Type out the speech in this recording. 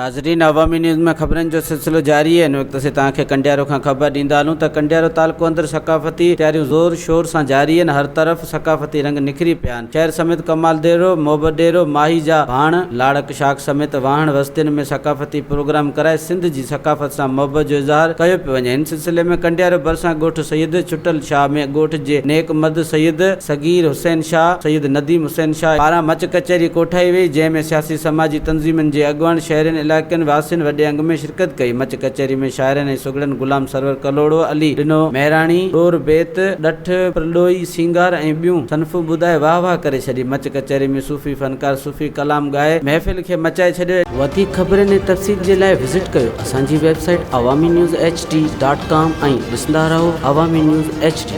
ناظرين عوامي نيوز ۾ خبرن جو سلسلو جاري آهي. هن وقت اسين توهان کي ڪنڊيارو کان خبر ڏيندا هلون ته ڪنڊيارو تعلقو اندر ثقافتي تياريون زور شور سان جاري آهن هر طرف ثقافتي رنگ نکري پيا آهن شهر سميت ڪمال ديرو، محبت ڏيرو، ماهي جا ڀاڻ، لاڙڪ شاخ سميت واهڻ وستين ۾ ثقافتي پروگرام ڪرائي سنڌ جي ثقافت سان محبت جو اظهار ڪيو پيو وڃي. هن سلسلي ۾ ڪنڊيارو ڀرسان ڳوٺ سيد ڇٽل شاهه ۾ ڳوٺ جي نيڪ مرد سيد صغير حسين شاهه، سيد نديم حسين شاهه پاران مچ ڪچهري ڪوٺائي وئي، جنهن ۾ سياسي سماجي تنظيمن جي اڳواڻ، شهرين، علائقن واسين وڏي انگ ۾ شرڪت ڪئي. مچ ڪچهري ۾ شاعرن ۽ سگهڙن غلام سرور ڪلهوڙو، علي ڏنو مهراڻي، ڏور بيت، ڏٺ، پرڏوهي، سينگار ۽ ٻيون صنفون ٻڌائي واهه واهه ڪري ڇڏي. مچ ڪچهري ۾ صوفي فنڪار صوفي ڪلام ڳائي محفل کي مچائي ڇڏيو. وڌيڪ خبرن ۽ تفصيل جي لاء وزٽ ڪيو اسان جي website Awami news H D dot com ۽ ڏسندا رهو عوامي نيوز ايڇ ڊي.